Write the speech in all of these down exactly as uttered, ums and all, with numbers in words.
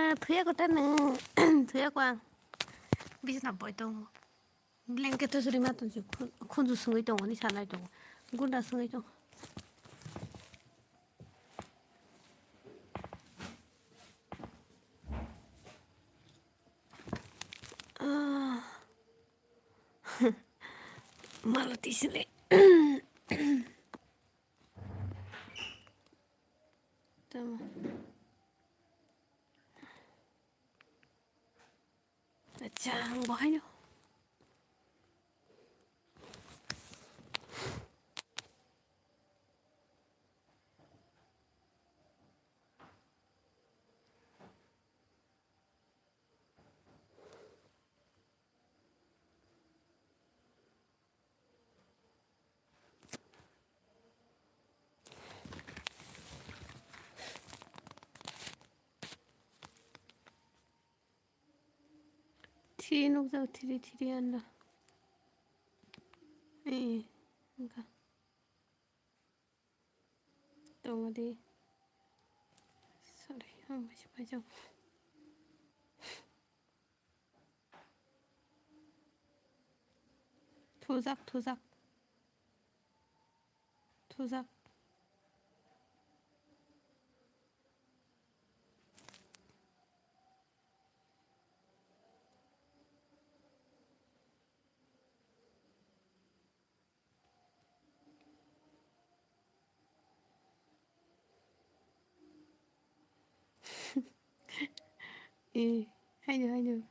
Thuya ko ta nung, thuya ko ang. Bisna boi tongo. Blanket o suri ma tong si, khun-, khunju sungui tongo, ni sanai tongo. Gunda sungui tongo. Ah. Malo tisile. Tama. Acha, ang bo haino. Three nukjak, three, three ano. Eh, wngkha. Tongo di. Sorry, ang bai se paijak. Thujak, thujak. Thujak. Eh, haino, haino.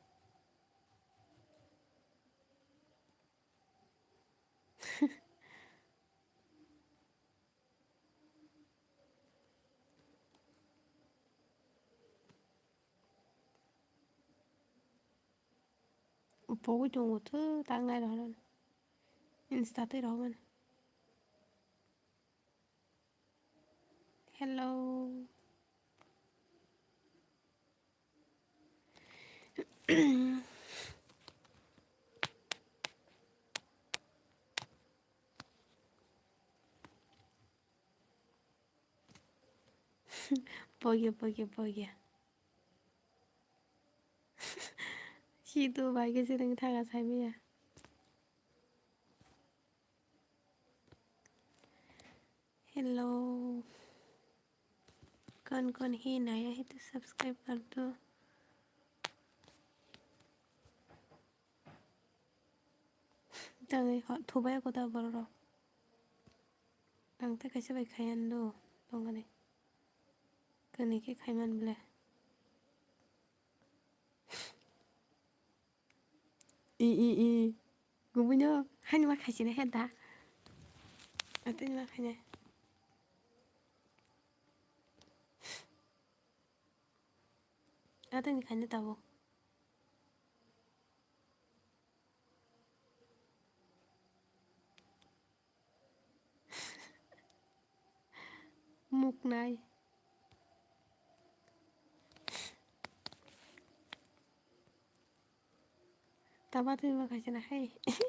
Pogwi tongo, thwi tangnai rw. Insta twi rw mani. Hello. Pogya, pogya, pogya. Situ bai khe se nang thaga saimaya. Hello. कौन कौन है नया है तो सब्सक्राइब कर दो। Tangwi ho-, thubai ako da borok rok. Ang tei kaisa bai khai ani do tongmani. Kani khe khai man ble. I, i, i. Gumui no. Hani ma khai sini he da. Atini ma khai nai. Atini khai nai tabuk. Muknai. Taba twi ma kaisa na hai.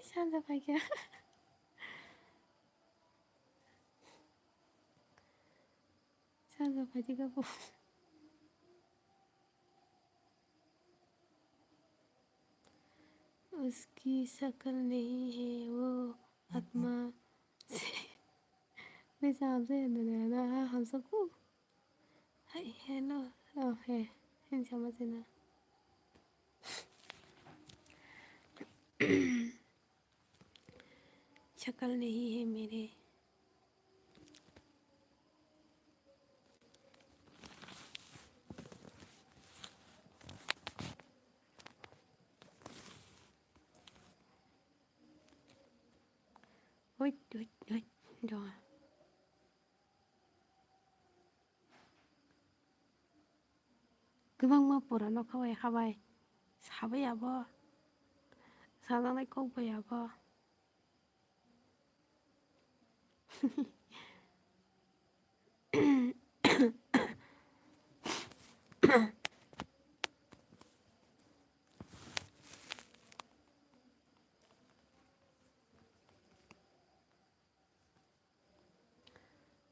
Sanja paikha. Sanja paikha bo. उसकी शक्ल नहीं है, वो आत्मा से। Nisa hamsa ya nani ana ha hamsa ku. Hai, hello. Oh, he. Hin sama sina. शक्ल नहीं है मेरे। Wait, wait, wait. Jong. Kwbangma pura nokha bai habai sabai abo, sajaknai kok bai abo.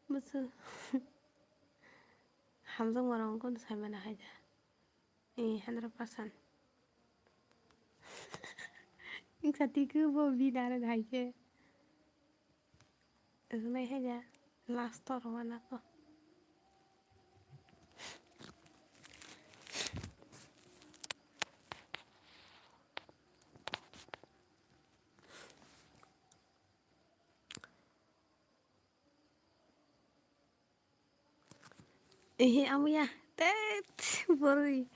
Busu. Hamjakma rok wngkha saimano hai da. Eh, hundred percent. Wngsa twi khe bo bini aro hai khe. Wngnai hai ya, last o rw uanako. Ehe, amo ya. Tet, borwi.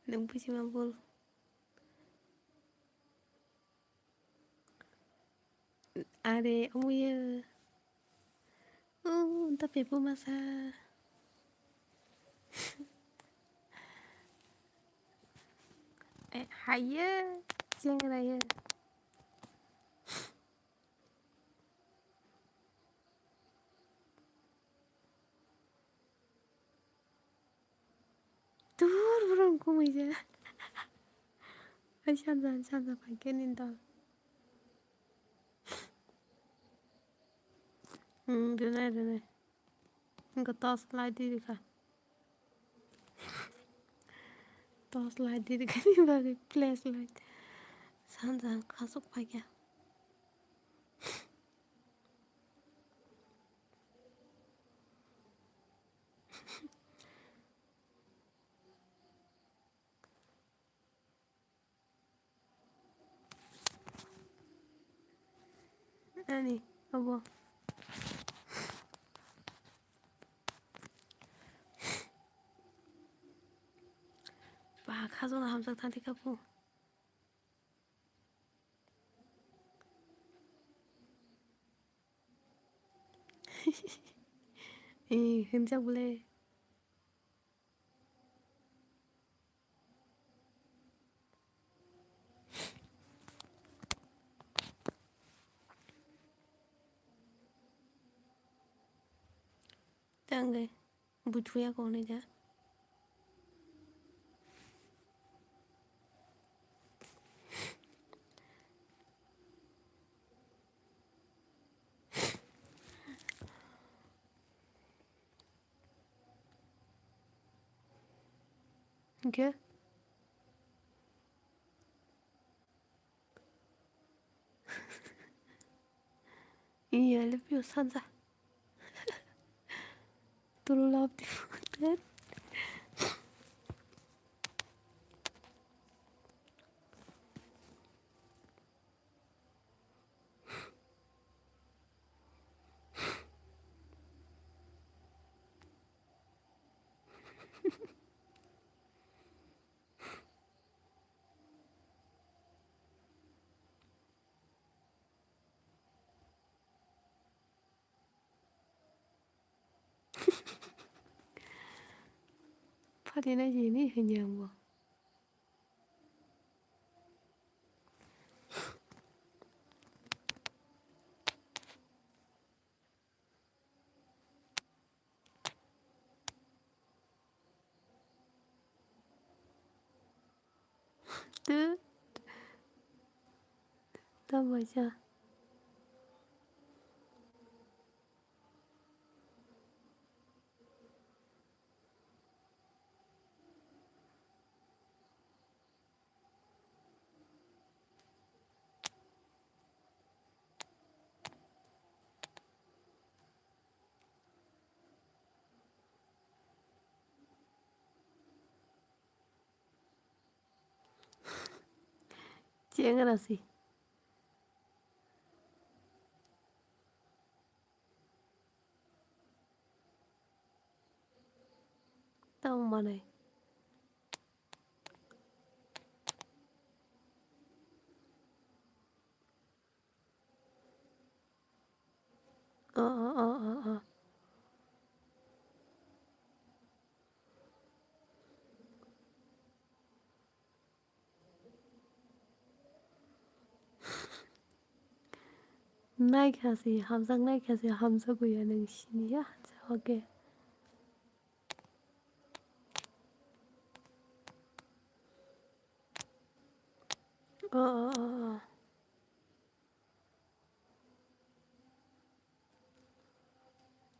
Nwng buji ma bol. Are, amo ya. Oh, da pepo masa. Eh, hai ya. Chengra ya. Dur borok wngkuk mui je. Hai sanja, sanja phaikhe nini dol. Hmm, rwnai, rwnai. Wngkha torch light di rikha. Torch light di rikha ni bagwi flash light. Sanja khasuk phaikha. Ani, abo. Ba, khajona hamjak thang thika pu. Eh, hwnjak bole. Tangwi buthuya konwi ja. Hwnkhe? Iya, lipio sanja. Turu lab di. Phatinai sini hwnyo ang bo. Tut. Tamo ja. Chengra si. Tamo manai. O, o, o, o, o. Naikha se, hamjak naikha se, hamjagwi ya nwng siniya, hamjak, okay. O, o, o, o.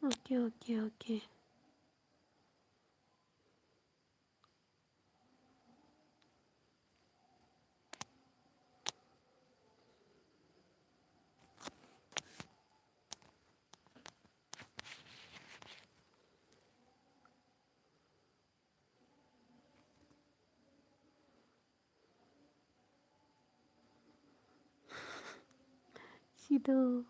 Okay, okay, okay. Ido.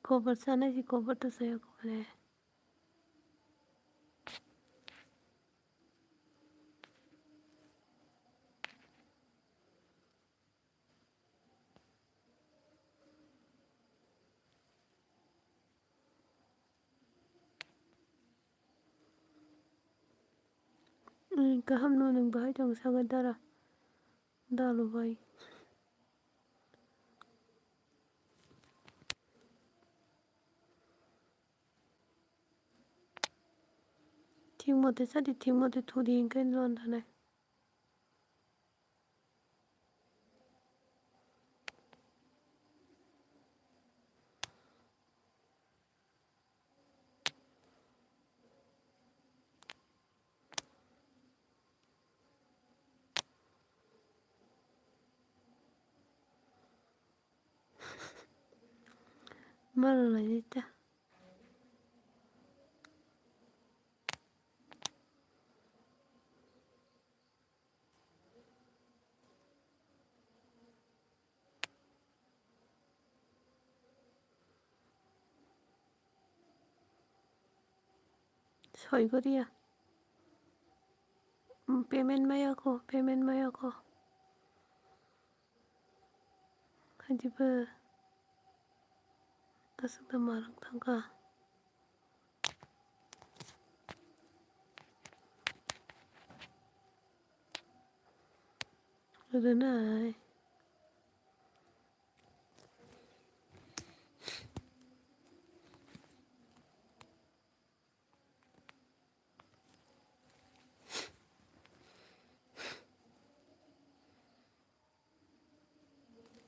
Kobar sana si kobar to saya kobar. Kaham no nwng bahai tong saka dara. Dalu bai. Thik mote sadi, thik mote thudi hinkhe lon thanai. Malo lai ta. Soi goriya. Payment maya ko, payment maya ko. Hadi ba. Aswk da marang thangkha. Rwnai.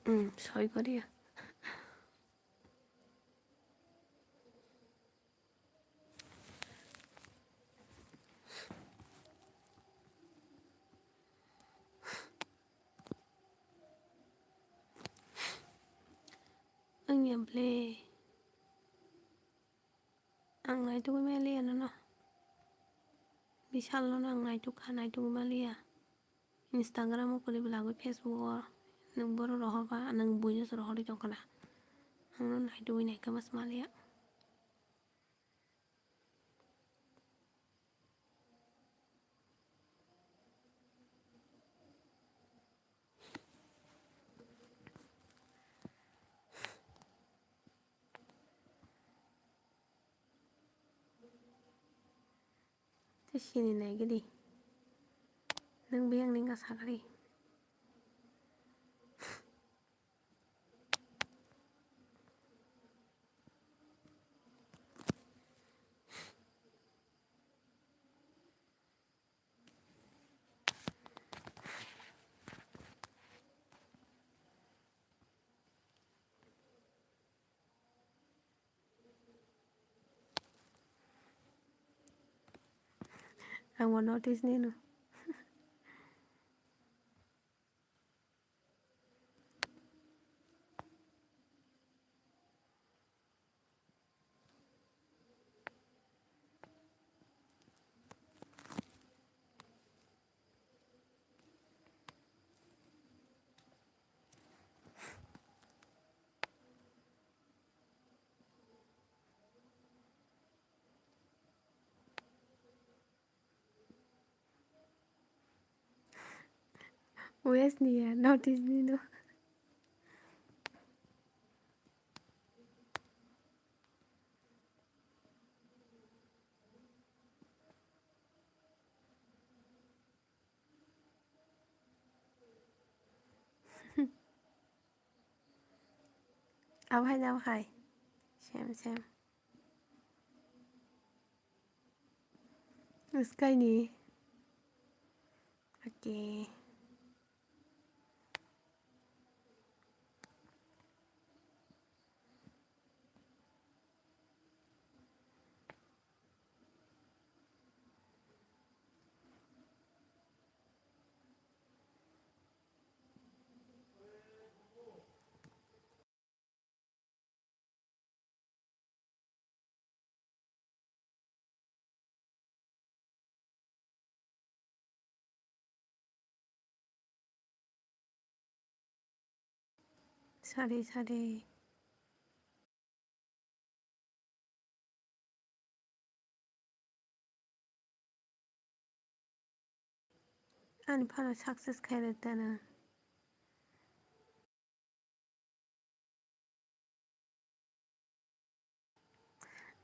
Hmm, soi goriya. Ang ya ble. Ang naitugwi maliya nono. Bisal nono ang naitukha, naitugwi maliya. Instagram o kwrwi belagwi Facebook o nwng borok rohorba, nwng buino se rohorwi tongkha na. Ang no naitugwi naikha mas maliya. Tei sini nai gidi. Nwng biyang ni wngkha sakari. Ang bo notice nino. West ni ya, North East ni no. Abo hai, abo hai. Same, same. Sky ni. Okay. Sari sari. Ani phano success khairok tana.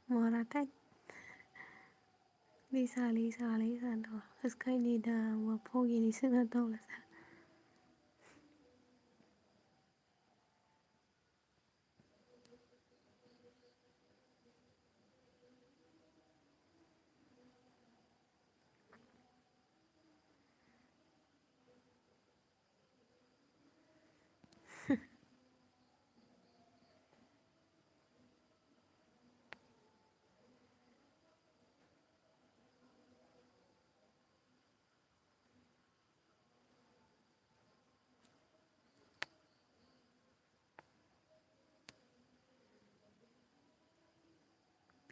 Mora tai. Lisa, Lisa, Lisa do. Sky ni da wa phogi ni sina do la sa.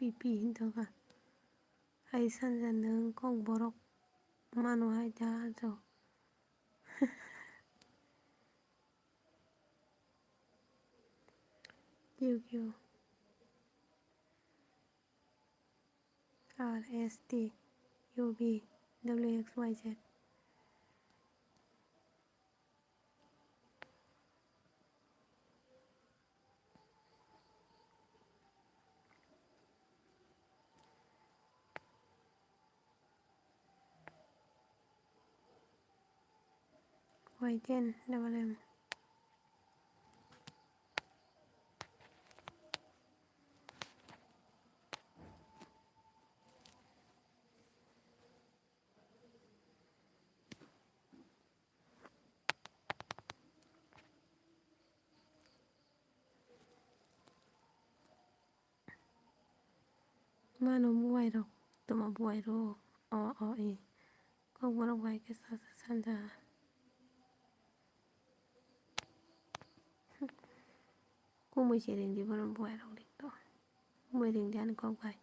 Pipi hintoka. Hai sanja nwng kok borok mano hai da jo. Kio kio. R S T U V W X Y Z. Y ten double M. Mano buai rok, toma buai rok, o, o, e. Kok borok bai khe sa, sa, sanja. Kumui se ring di bono buai rok ring to. Kumui ring di ani kok bai.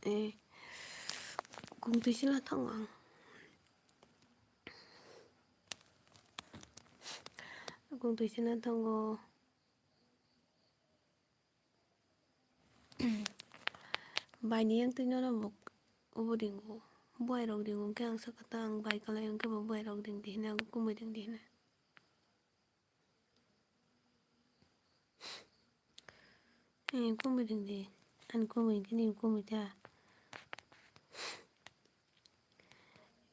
Eh, kung twi sila thango ang. Kung twi sila thango. Bai ni yang twi nono bo obo ringo. Buai rok ringo khe ang sakha ta ang bai kalai hwnkhe bo buai rok ring di hwnwi, ang kumui ring di hwnwi. Eh, kumui ring di. Ani kumui khe nini kumui ta.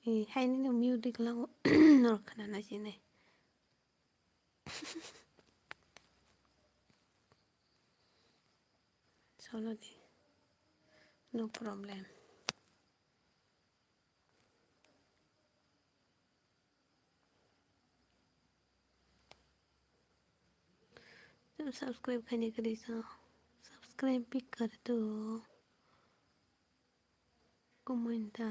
Eh, hai nini music lango norok khna nai sini. Tolodi. No problem. Subscribe khaina kwrwi kha. Subscribe bhi kar do. Comment ta.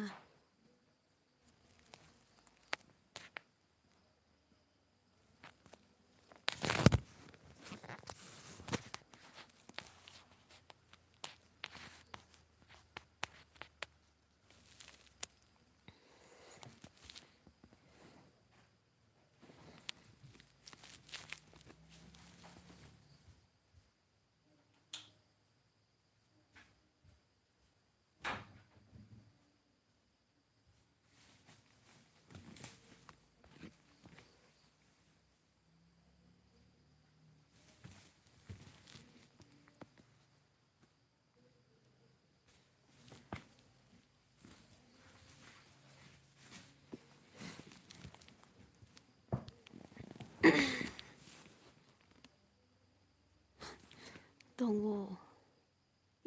Tongo.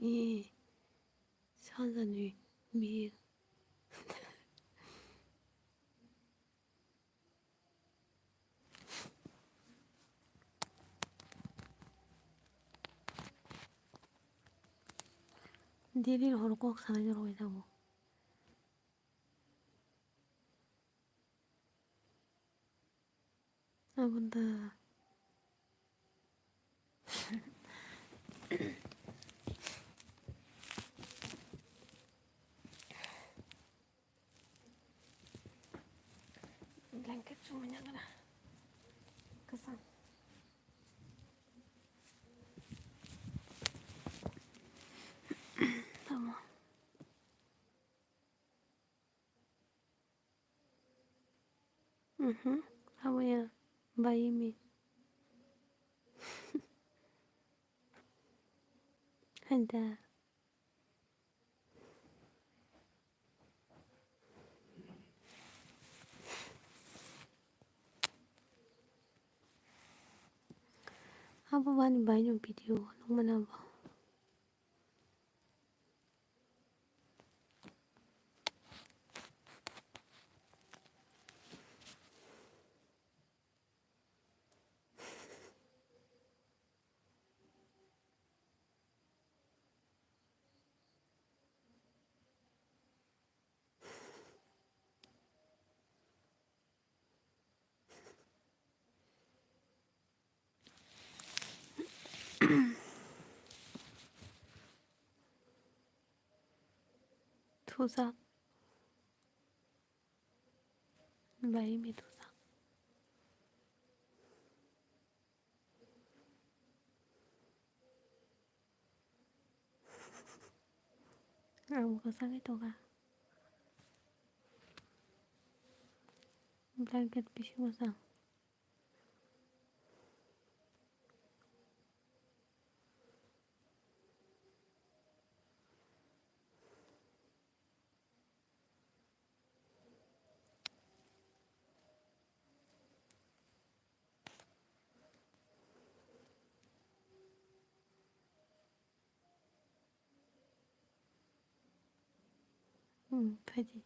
Ee, sajani bihik. Daily hor kok sanai rwui tongo. Aboni da. Blanket chumui nang gana. Kwchang. Tamo. Mhm. Abo ya bai mi. Haida. Abo bani bai no video nukmani abo. Thujak. Bai mi thujak. Ang bo kwchangwi tongkha. Blanket bisingo chang. Hmm, phaidi.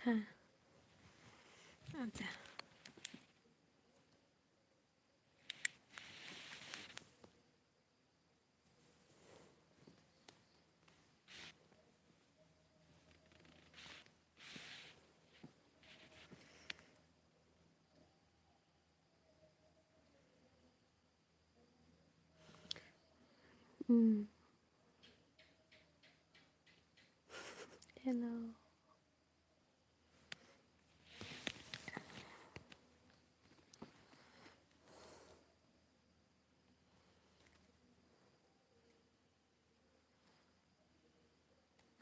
Ha. Acha. Hmm. Hello.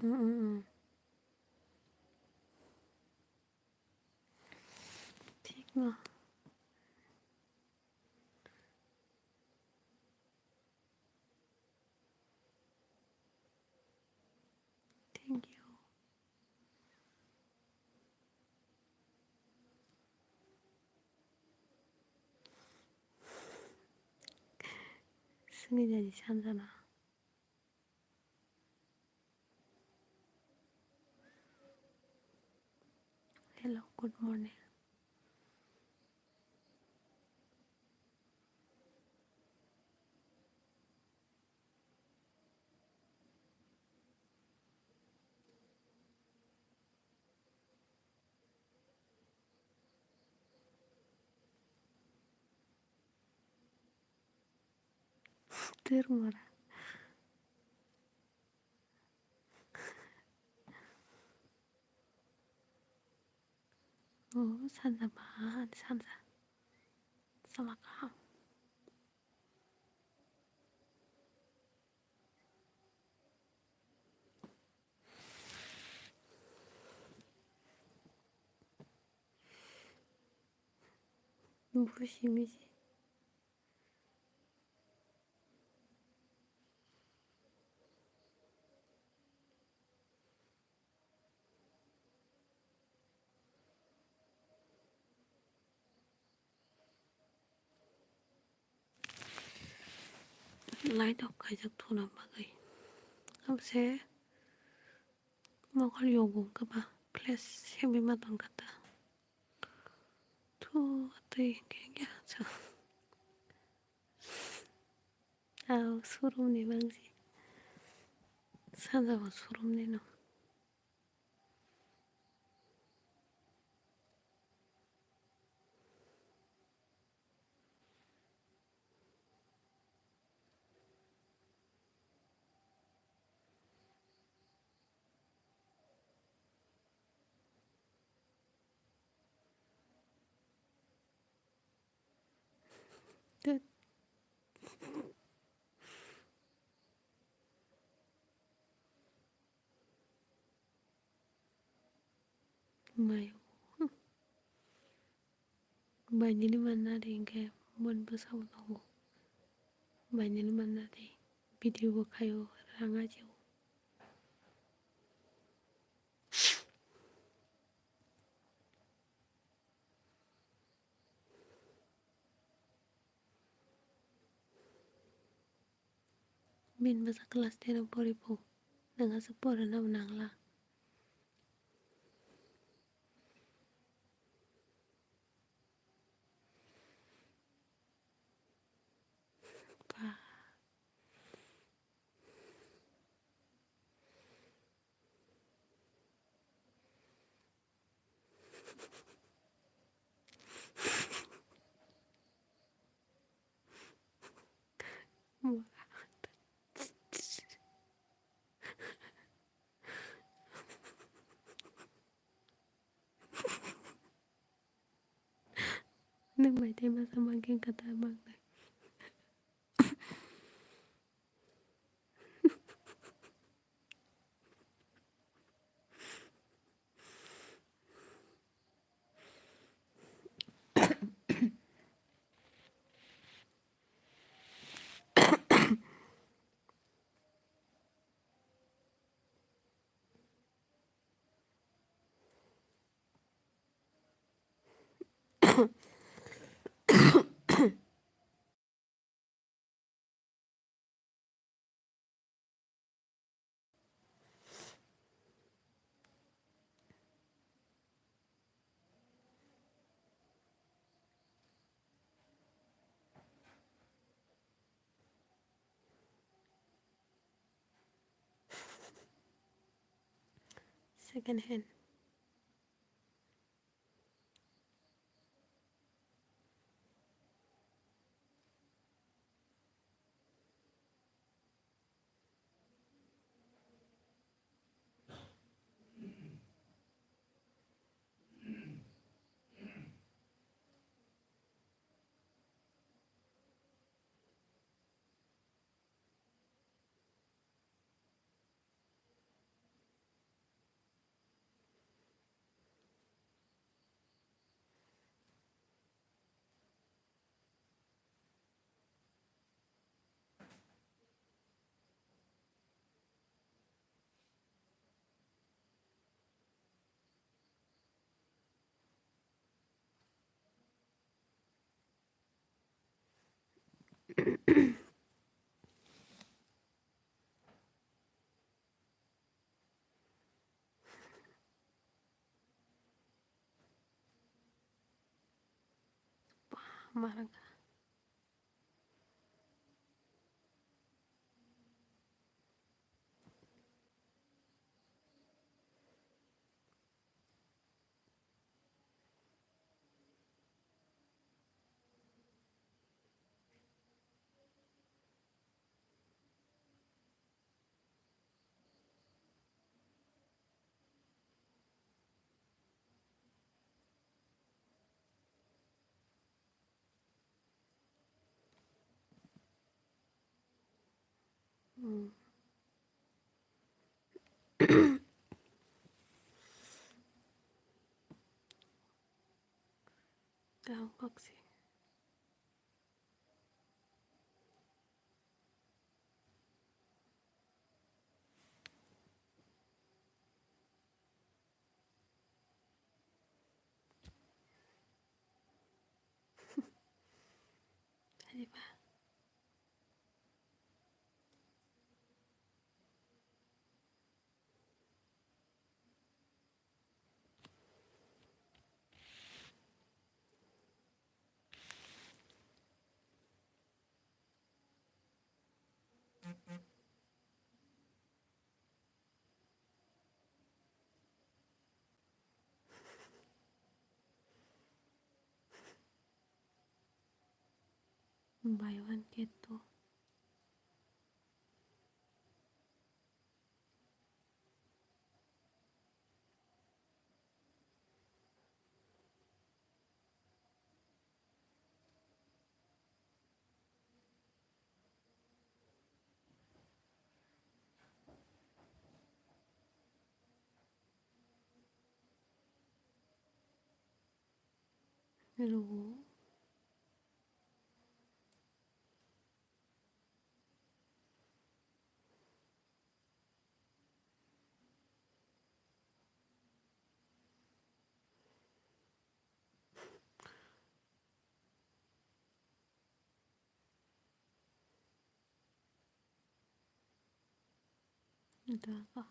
Mm, mm, mm. Thik no. Thank you. Swngwi jaji sanjana. Hello, good morning. Tir mora. O sanja ba, ani sanja. Sala kaham. Busi misi. Light off khaijak thuna bagwi. Hamse mokol yogo khe ba flash hebi ma tongkha ta. Thu twi khe kya cha. Aw, surumni bangsi. Sanja bo surumni no. Tut. Mayo. Bainili manna de hinkhe boni bwsao tongo. Bainili manna de video bo khaio, rang ajio. Bini bwsa class ten o pori phu, nwng aswk pori nabo nangla. Ba. Nwng bai tei masa mankhe kwtal mangnai. Second hand. Marang kha. Hmm. Kaham kok se. Hadi ba. Buy one get two. Rw. Dua ka.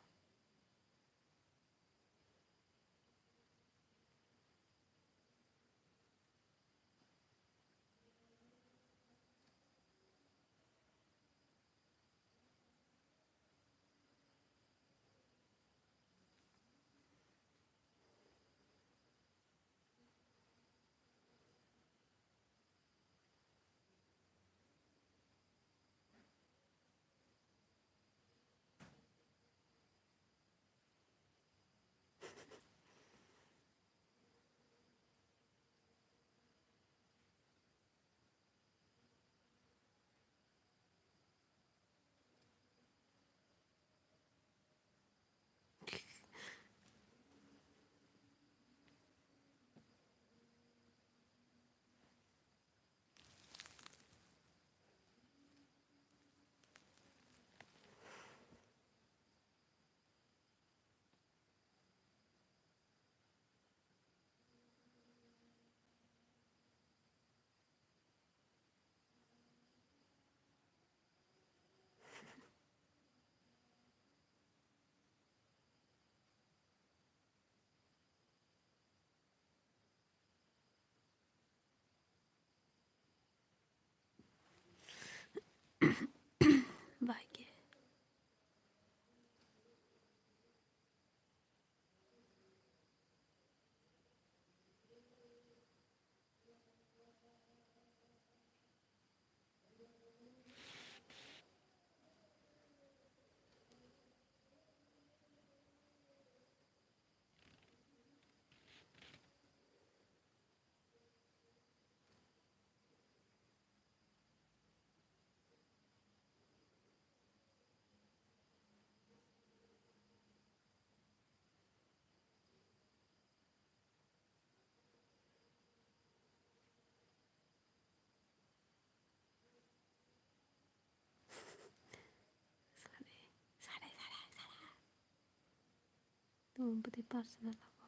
Bai khe. Sare, sare, sare, sare. Itu berarti personal apa?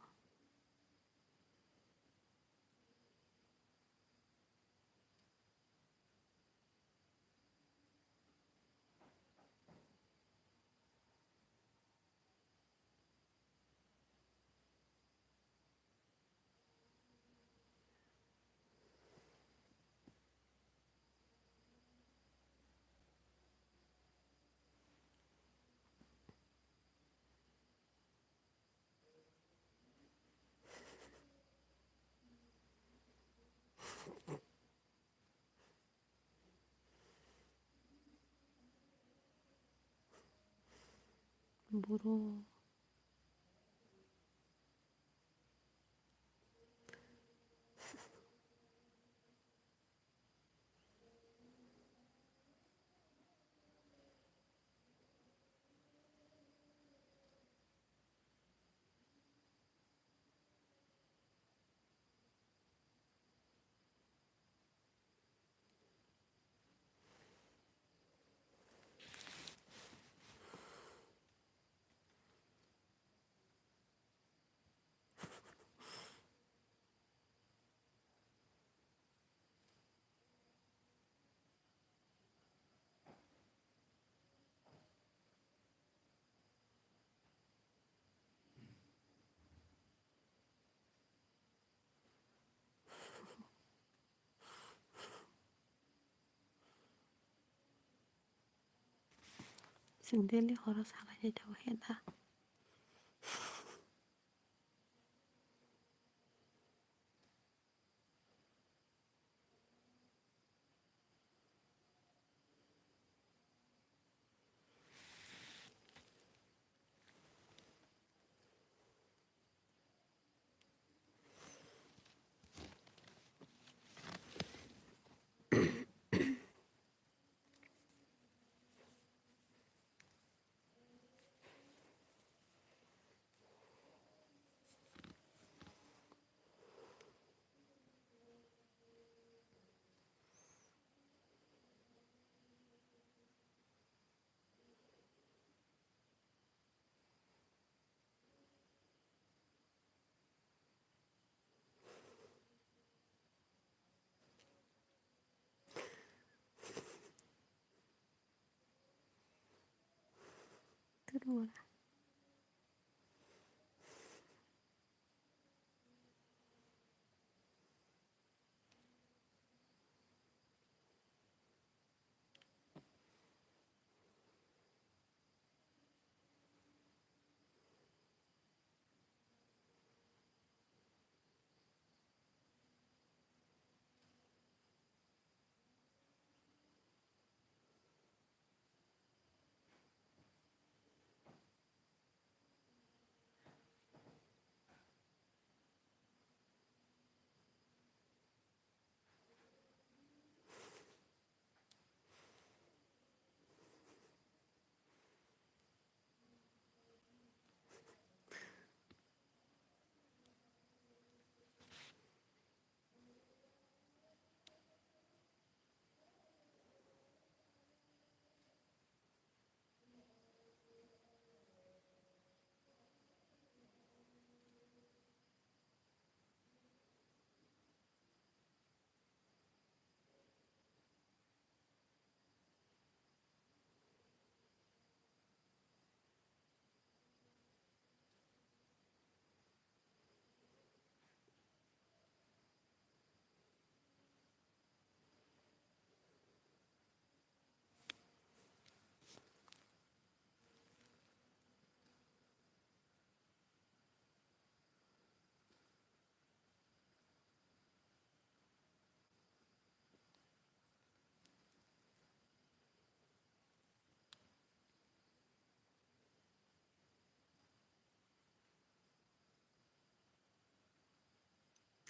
Boro. Chwng daily horo salai nai tongo heda.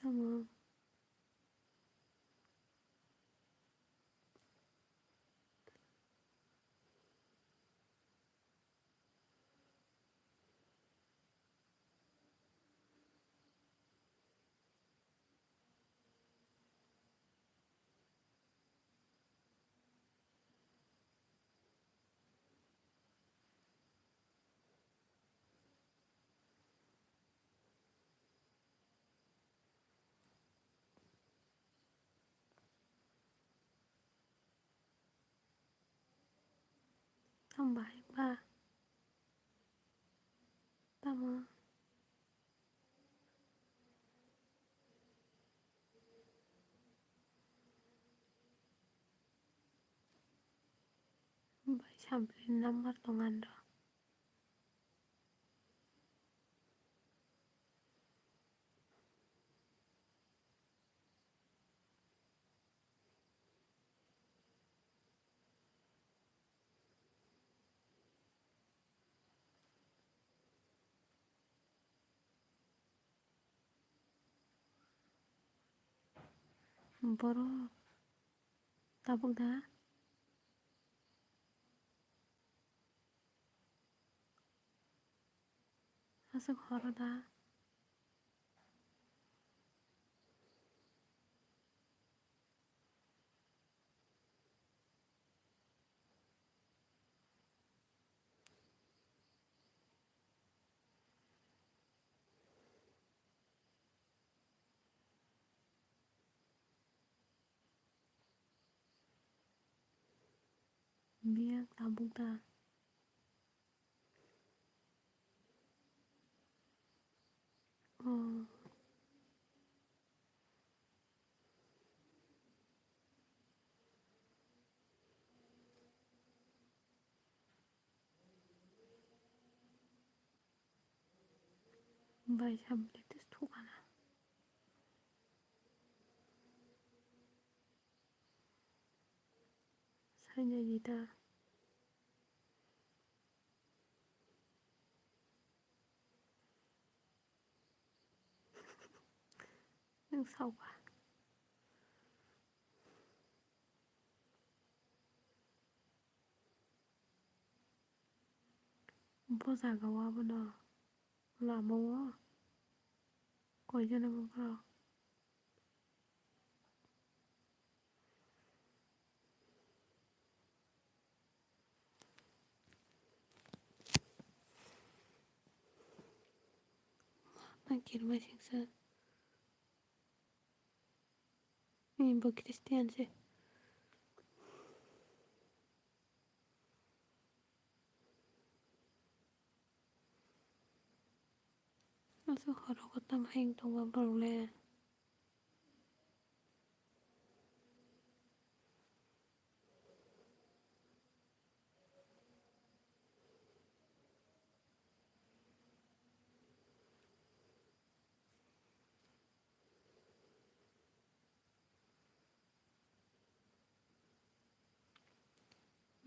Tamo. Tamo bahai ba? Tamo? Bai Sampli number tong ani rw. Borok tabuk da? Aswk horo da? Biyang tabuk da? Oh. Bai sample tei thukana. Saina jita. Nwng saoba. Bo jaga o abono lama o koijon abo borok. Ang kirmai singsa. Ni bo Christian se. Aswk horo kotor hai wng tongma borok le.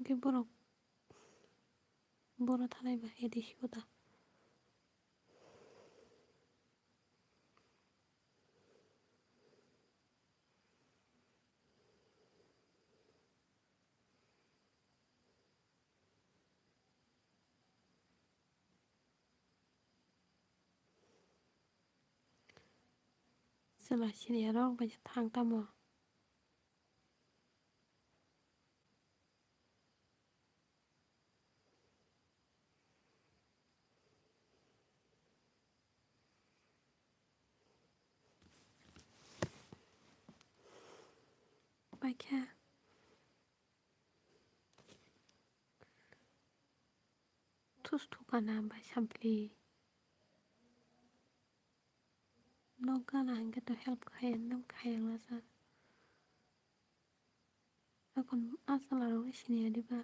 Hwnkhe borok boro thanai ba A D C kota. Chwla siniya rok bai thang tamo. Paikha. Thus thukana bai sampli. Nok gana hwnkhe to help khaya, nam khaya wngna sa. Akon a chwla rok siniya diba?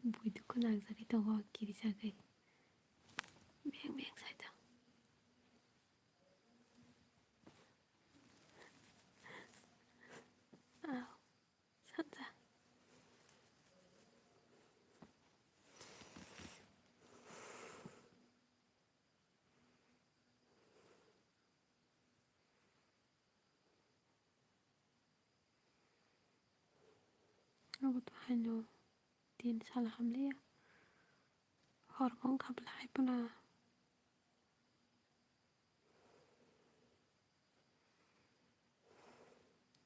Bui dukhu nangjagwi tongo kirijagwi. Beng beng sai tong. Au, sanja. Abo to haino tin sal hamliya. Hor bo wngkha belai pono.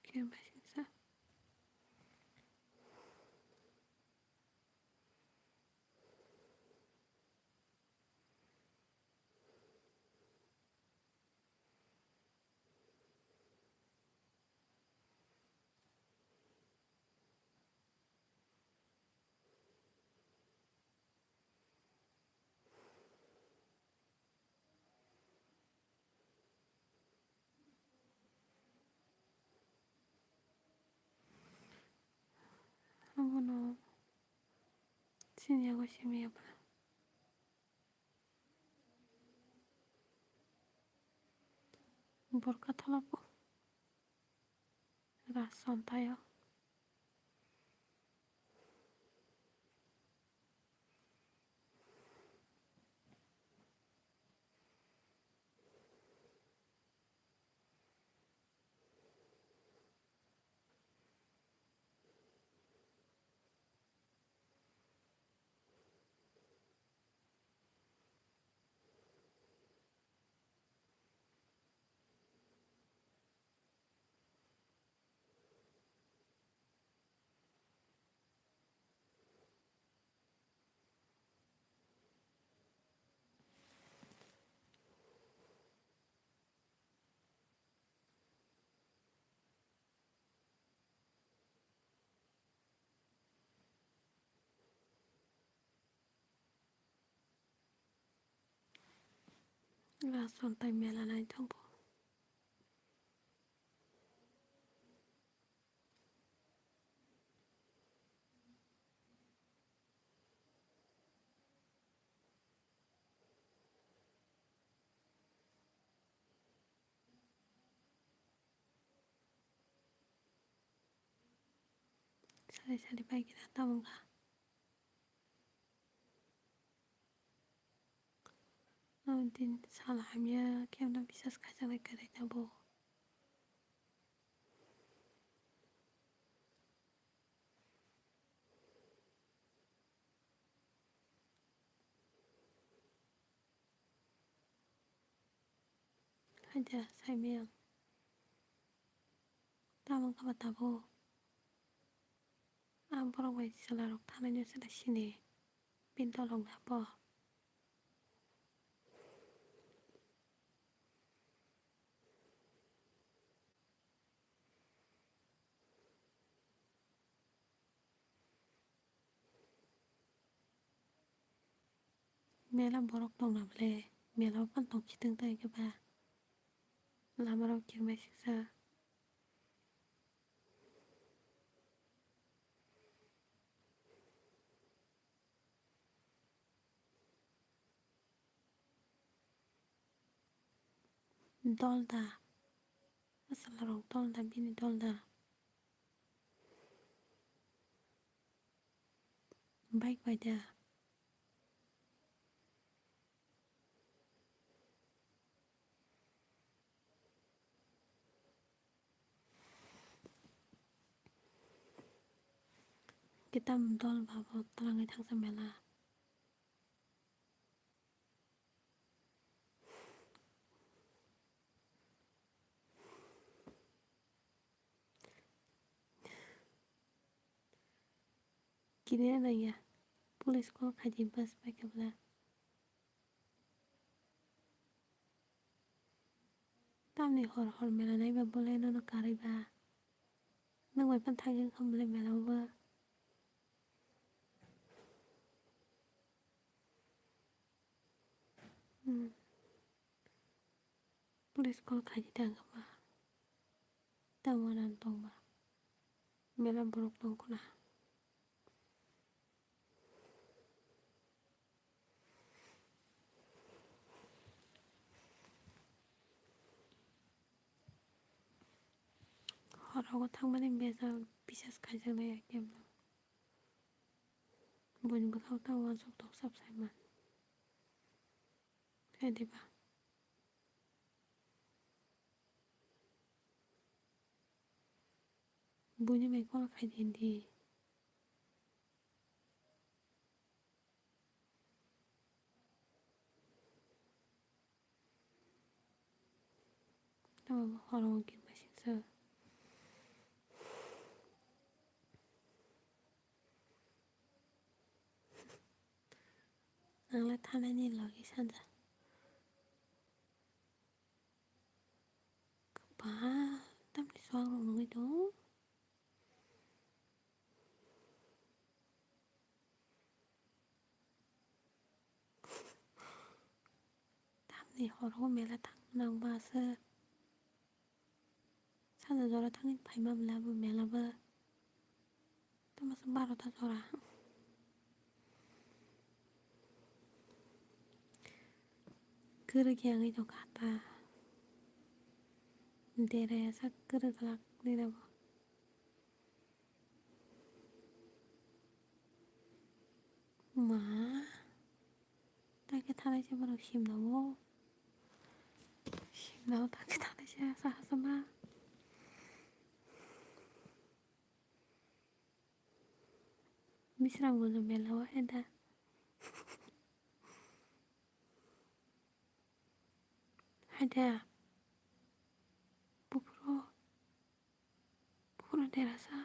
Khe bai singsa. Abono sini yago simi yapra. Borka tholabo. Ras sontayo. Last one time mela nai thangbo. Sari sari pai khe tamo wngkha. Aboni din sal hamya khe no bisas khaijaknai kwrwi tabuk. Haida saimaya ang. Tamo wngkha ba tabuk. Ang borok bai chwla rok thangnaino chwla sini. Bini dolong abo. Mela borok tongna bwle, mela o phano tongsi tong tai khe ba. Lama rok kirmai siksa. Dol da. Aswk rok dol da, bini dol da. Bike bai da. Kitam dol ba bo twlangwi thangsa mela. Kini nangya, police call khaidi bus bai khe bwla. Tamni hor hor mela naiba bolai nono karwi ba. Nwng bai phano thangwi wngkha bwlai mela o ba. Hmm. Police call khaidi tang ba. Tamo nang tong ba. Mela borok tong khuna. Orogo thangmani bejal bisas khaijaknai ekdom. Buini bwkhao ta uansuk tok sap saiman. Khe diba? Buini bai call khai di di. Tamo horo khe machine sa. Ang le thanani logi sanja. Kwbang tamni swk rok nugwi tongo. Tamni horo mela thang nang ba se. Sanja jora thangwi phaima mela bo mela bo. Tamo se barota jora. Kwrwk yangwi tongkha ta. Deraya sak kwrwk glak nini bo. Ma. Takhe thanai se borok simnao. Simnao takhe thanai se saha sama. Misrang bo no mela o eda. Haida. Buphuru. Buphuru derasa.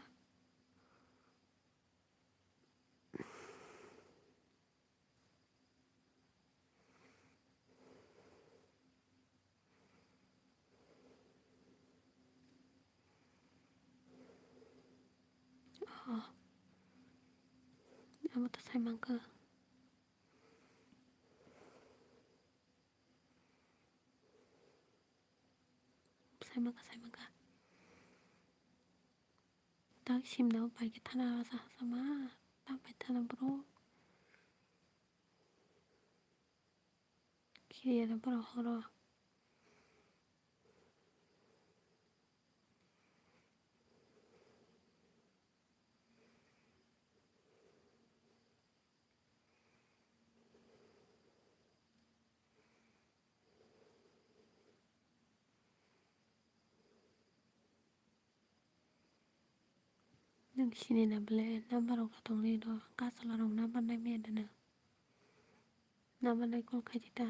Oh. Amo ta sai mankha. Sai mankha, sai mankha. Tak simna bai khe thana rasa sama. Tak bai thana bro. Kiriya da bro horo. Nwng sini na bwle number rok tongri do, kasala rok number nai maya dana. Number nai call khai di ta.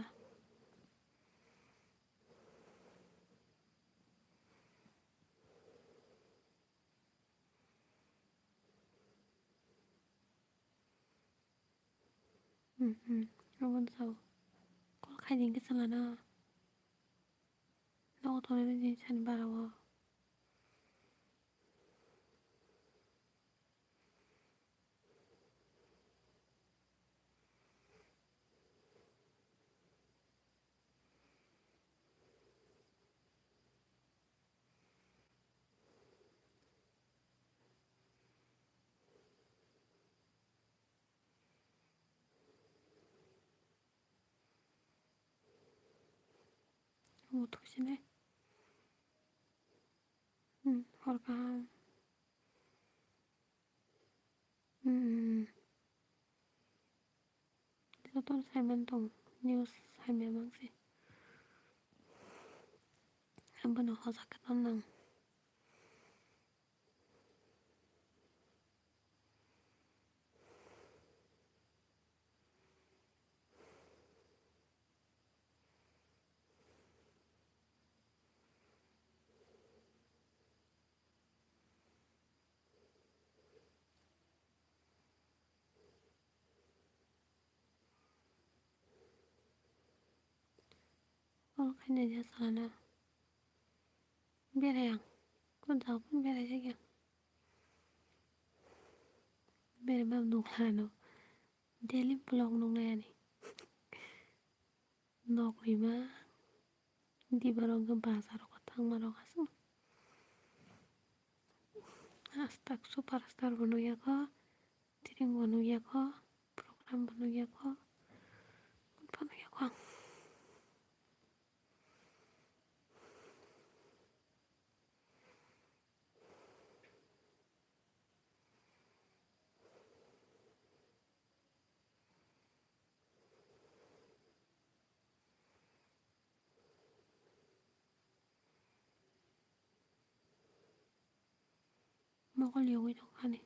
Hmm, hmm. Aboni sao call khai di hwnkhe chwlano. Nogo tongnai bini sani bara o. Omo thusinai. Hmm, hor kaham. Hmm. Jotono saiman tong, news saimaya mangsi. Abono hojakhe tong nang. Call khainai ya salano. Berai ang. Kung jaga phano berai jak ya. Berai ma nukla ano. Daily vlog nuknai ani. Nok rima. Diba rok bazar rok thangma rok aswk. Aswk superstar bo nukya kho. Tring bo nukya kho. Program bo nukya kho. Kung pha nukya kho ang. Mokol yogwi tongkha ni.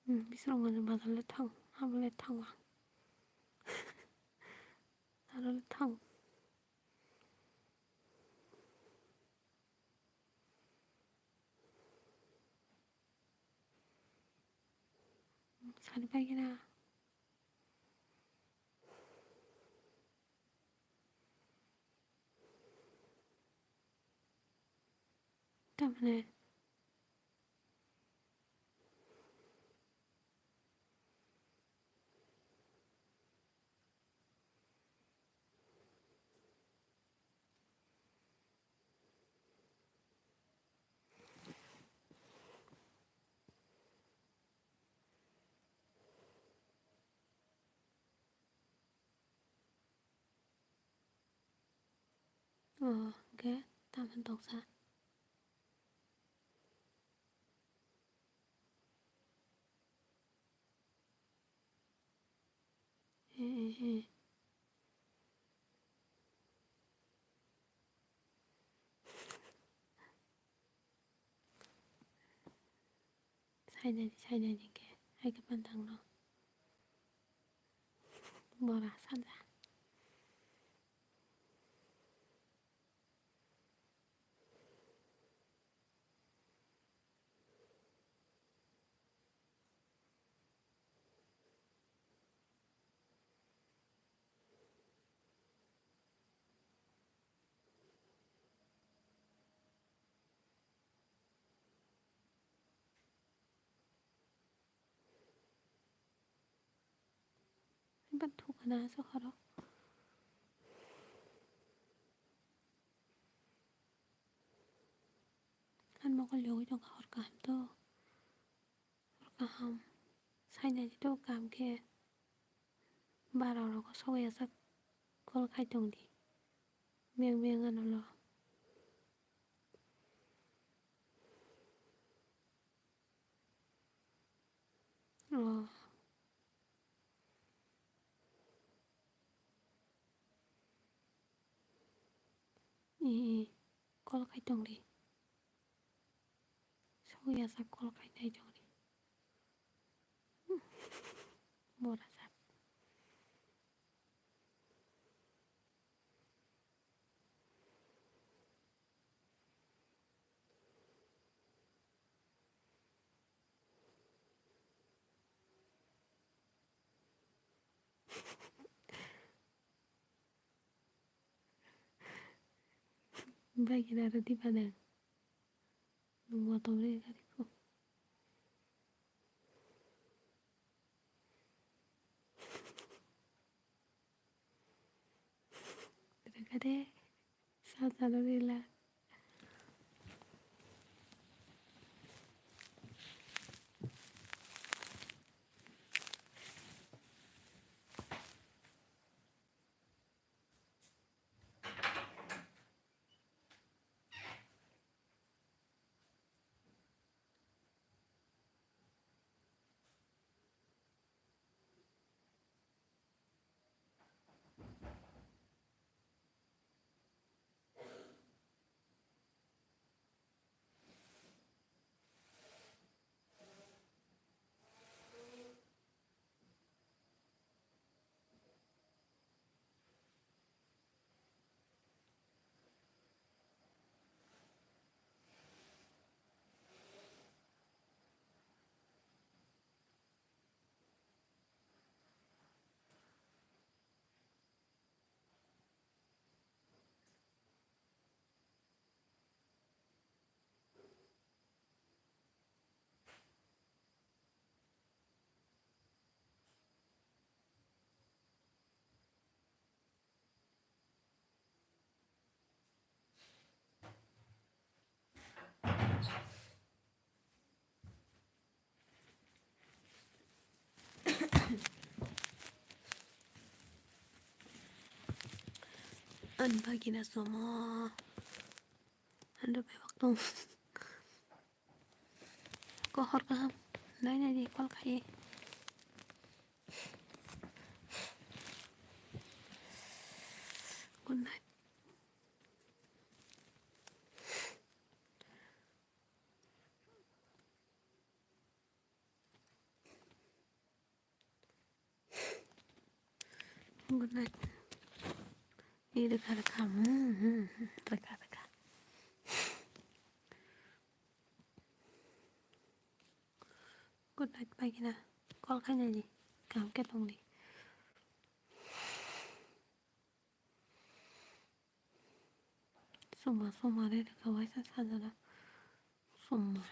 Hmm, bisrok mani bazar le thang, abo le thang ang. Aro le thang. Sari paikhe na. Tamni. O, hwnkhe tamni toksa. E, e, e. Sainani, sainani khe, hai khe pantang no. Bora sanja. Haiba thukna aswk horo. Ang mokol yogwi tongkha hor kaham to. Hor kaham. Sainani to kaham khe. Bara rogo sogwi aswk call khai tongdi. Meng meng ano lo. Oh. I, i, call khai tongdi. Sogwi aswk call khai nai tongdi. Bora sak. Bai khe naro di padang. Nungma tongri gari ko. Rega de. Sa sa rila. Ani bagina somo. Ando bebak tong. Kohor kaham. Nai nai di call khai. Good night. Good night. Ni rwkha rwkha. Hmm, hmm, hmm. Rwkha rwkha. Good night, Pagina. Call khainani. Kaham khe tongdi. Suma, suma, re, re, kawaisa sajala. Suma.